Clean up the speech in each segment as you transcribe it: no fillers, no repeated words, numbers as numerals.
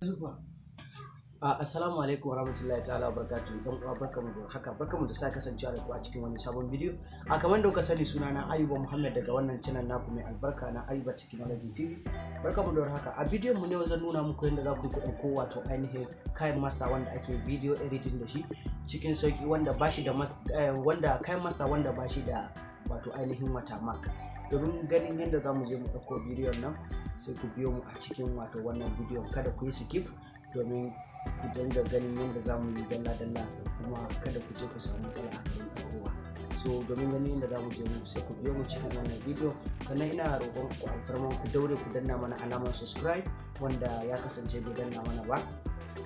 Zuba. Assalamu alaikum warahmatullahi ta'ala wabarakatuh. Dan uwa, barkamu da haka, barkamu da sake kasancewa da ku a cikin wani sabon bidiyo. A kamar da kuka sani, sunana Ayuba Muhammad daga wannan channel naku mai albarka na Ayuba Technology TV. Barkamu da haka. A bidiyon mu ne zan nuna muku yadda za ku yi ku ɗauko wato ainihin KineMaster wanda ake video editing da shi cikin sauki, wanda bashi da wanda KineMaster wanda bashi da wato ainihin watermark. Domin ganin yadda za mu je mu ɗauko bidiyon nan, sai ku biyo mu a cikin wato wannan bidiyon. Kada ku yi skip domin ku dinga ganin yadda za mu yi dalla-dalla, kuma kada ku je ku samu matsala a kan ɗaukowa. So domin ganin yadda za mu je mu, sai ku biyo mu cikin wannan bidiyo. Sannan ina roƙon ku alfarman ku daure ku danna mana alamar subscribe, wanda ya kasance bai danna mana ba.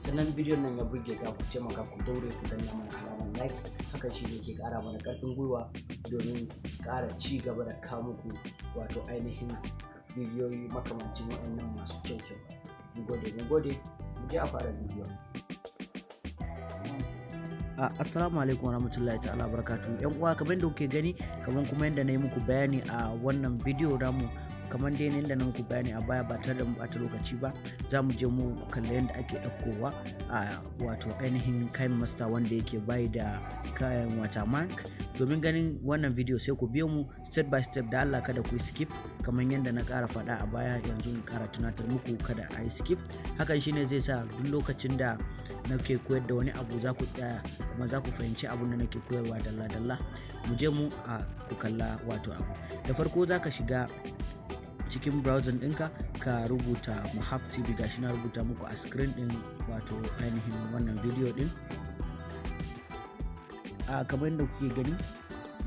Sannan bidiyon nan ya burge ka, ku taimaka ku daure ku danna mana alamar like. Hakan shi ne ke ƙara mana ƙarfin gwiwa domin ƙara ci gaba da kawo muku wato ainihin bidiyoyi makamancin waɗannan masu kyau kyau. Mun gode, mun gode. Mu je a fara bidiyon. Assalamu alaikum warahmatullahi ta'ala barakatuhu, yan uwa. Kamar yadda kuke gani, kamar kuma yadda na yi muku bayani a wannan bidiyo namu, kamar dai yadda na muku bayani a baya, ba tare da mu ɓata lokaci ba, za mu je mu kalla yadda ake ɗaukowa a wato ainihin KineMaster wanda yake bayi da kayan watermark. Domin ganin wannan bidiyo, sai ku biyo mu step by step. Da Allah kada ku yi skip. Kamar yadda na ƙara faɗa a baya, yanzu in ƙara tunatar muku, kada a yi skip. Hakan shine zai sa duk lokacin da nake koyar da wani abu, za ku tsaya kuma za ku fahimci abun da nake koyarwa dalla-dalla. Mu je mu a ku kalla wato abu. Da farko za ka shiga cikin browser ɗinka, ka rubuta Muhab TV. Gashi na rubuta muku a screen ɗin wato ainihin wannan video ɗin. A kamar yadda kuke gani,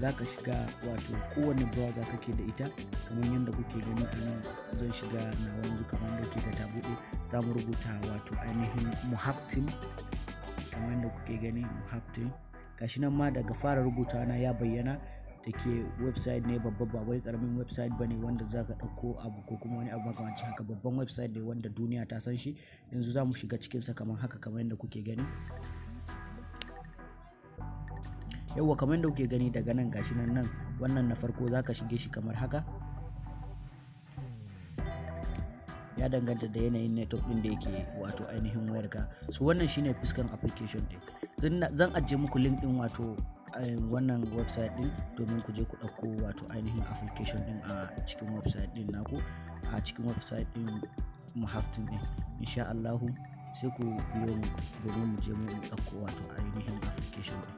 za ka shiga wato kowane browser kake da ita. Kamar yadda kuke gani a nan, zan shiga na wanzu. Kamar yadda kuke ga ta buɗe, za mu rubuta wato ainihin Muhab Team. Kamar yadda kuke gani, Muhab Team, gashi nan ma daga fara rubuta na ya bayyana. Da ke website ne babba, ba wai karamin website ba ne wanda za ka ɗauko abu ko kuma wani abu makamancin haka. Babban website ne wanda duniya ta san shi. Yanzu za mu shiga cikinsa kamar haka, kamar yadda kuke gani. Yauwa, kamar yadda kuke gani daga nan, gashi nan. Nan wannan na farko, za ka shige shi kamar haka. Ya danganta da yanayin network din da yake wato ainihin wayarka. So wannan shine fuskan application din. Zan ajiye muku link din wato wannan website din domin ku je ku ɗauko wato ainihin application din a cikin website din naku, a cikin website din Muhaftin din, insha Allahu. Sai ku biyo mu domin mu je mu ɗauko wato ainihin application din.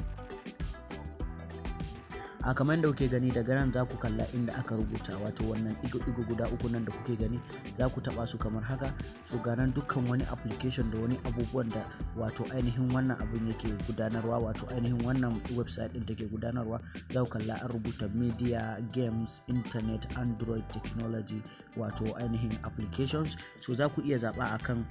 A kamar yadda kuke gani daga nan, za ku kalla inda aka rubuta wato wannan ɗigo-ɗigo guda uku nan da kuke gani, za ku taɓa su kamar haka. So ga nan dukkan wani application da wani abubuwan da wato ainihin wannan abin yake gudanarwa, wato ainihin wannan website ɗin take gudanarwa. Za ku kalla an rubuta media, games, internet, Android, technology, wato ainihin applications. So za ku iya zaɓa akan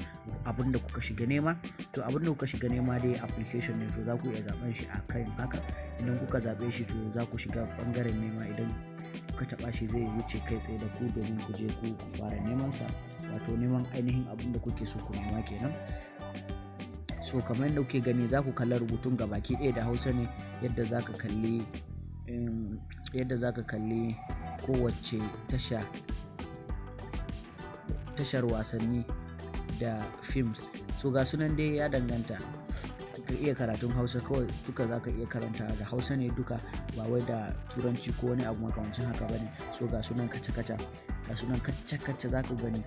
abin da kuka shiga nema. To abin da kuka shiga nema dai application ne, so za ku iya zaɓen shi akan haka. Idan kuka zaɓe shi, to za ku shiga ɓangaren nema. Idan kuka taɓa shi, zai wuce kai tsaye da ku domin ku je ku fara neman sa, wato neman ainihin abin da kuke so ku nema kenan. So kamar yadda kuke gani, za ku kalla rubutun gabaki ɗaya da Hausa ne. Yadda za ka kalli kowace tasha, tashar wasanni da films. So ga sunan dai, ya danganta ka iya karatun Hausa kawai, duka za ka iya karanta da Hausa ne duka, ba wai da Turanci ko wani abu makamancin haka ba ne. So ga sunan kaca-kaca, ga sunan kaca-kaca za ku gani.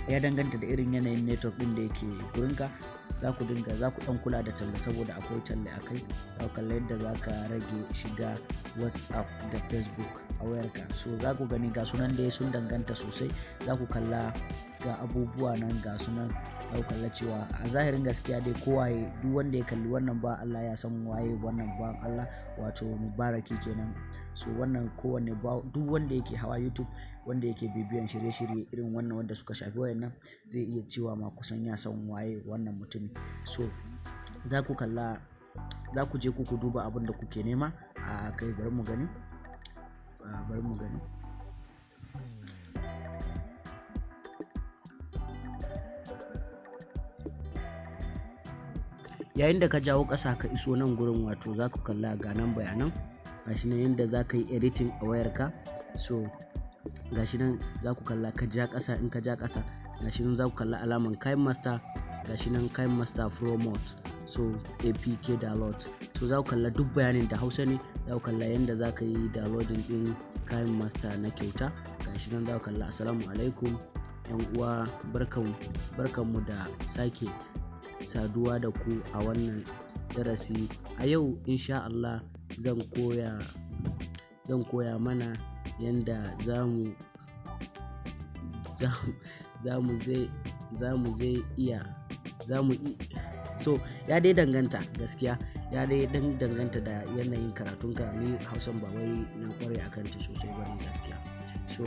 Ya danganta da irin yanayin network din da yake gurinka. Za ku dinga, za ku dan kula da talla saboda akwai talla a kai. Za ku kalla yadda za ka rage shiga WhatsApp da Facebook a wayarka. So za ku gani ga sunan dai, sun danganta sosai. Za ku kalla ga abubuwa nan, ga sunan. Za ku kalla cewa a zahirin gaskiya dai kowaye, duk wanda ya kalli wannan ba Allah ya san waye wannan ba Allah, wato Mubaraki kenan. So wannan kowanne ba, duk wanda yake hawa YouTube, wanda yake bibiyan shirye-shirye irin wannan wanda suka shafi wayannan, zai iya cewa ma kusan ya san waye wannan mutumin. So za ku kalla, za ku je ku duba abin da kuke nema a kai. Bari mu gani, bari mu gani. Yayin da ka jawo ƙasa ka iso nan gurin, wato za ku kalla ga nan bayanan, gashi nan yadda za ka yi editing a wayarka. So gashi nan za ku kalla, ka ja ƙasa. In ka ja ƙasa, Gashi nan za ku kalla alaman KineMaster, gashi nan KineMaster Pro Mod, so APK download. So za ku kalla duk bayanin da Hausa ne. Za ku kalla yadda za ka yi downloading din KineMaster na kyauta. Gashi nan za ku kalla, "Assalamu alaikum yan uwa, barkanmu da sake saduwa da ku a wannan darasi. A yau insha Allah zan koya mana yanda za mu zai iya za mu. So ya dai danganta gaskiya, ya dai dan danganta da yanayin karatunka. Ni Hausan ba wai na kware akan ta sosai ba ne gaskiya. So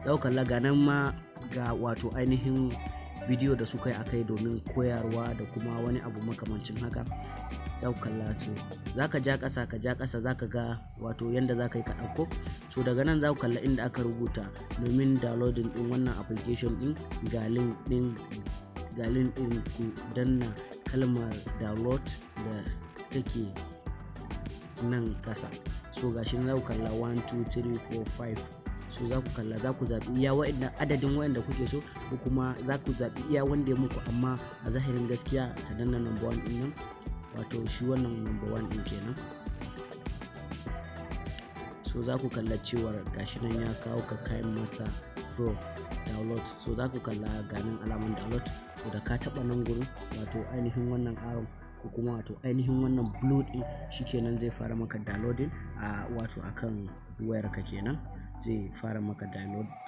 za ku kalla ga nan ma, ga wato ainihin bidiyo da suka yi akai domin koyarwa da kuma wani abu makamancin haka. Za ku kalla to za ka ja ƙasa, ka ja ƙasa, za ka ga wato yanda za ka yi ka ɗauko. So daga nan za ku kalla inda aka rubuta domin downloading ɗin wannan application ɗin. Ga link ɗin, ga link ɗin, ku danna kalmar download da take nan kasa. So gashi nan za ku kalla 1, 2, 3, 4, 5. So za ku kalla, za ku zaɓi iya wa'inda adadin wa'inda kuke so, ko kuma za ku zaɓi iya wanda ya muku. Amma a zahirin gaskiya ka danna number 1 ɗin nan, wato shi wannan number 1 ɗin kenan. So za ku kalla cewar gashi nan ya kawo ka KineMaster Pro download. So za ku kalla ganin alaman download. To da ka taɓa nan gurin, wato ainihin wannan arrow ko kuma wato ainihin wannan blue din, shikenan zai fara maka downloading a wato akan wayarka kenan, zai fara maka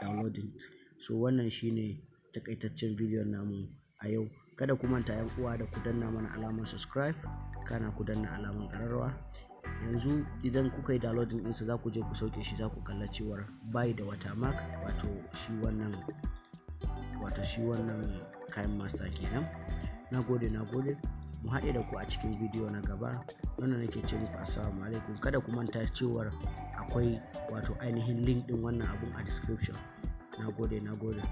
downloading. So wannan shine takaitaccen bidiyon namu a yau. Kada ku manta yan uwa da ku danna mana alamar subscribe, kana ku danna alamar ƙararrawa. Yanzu idan kuka yi downloading ɗinsa, za ku je ku sauke shi. Za ku kalla cewar bayi da watermark, wato shi wannan KineMaster kenan. Na gode, na gode. Mu haɗe da ku a cikin bidiyo na gaba. Wannan nake ce muku assalamu alaikum. Kada ku manta cewar akwai wato ainihin link ɗin wannan abun a description. Na gode, na gode.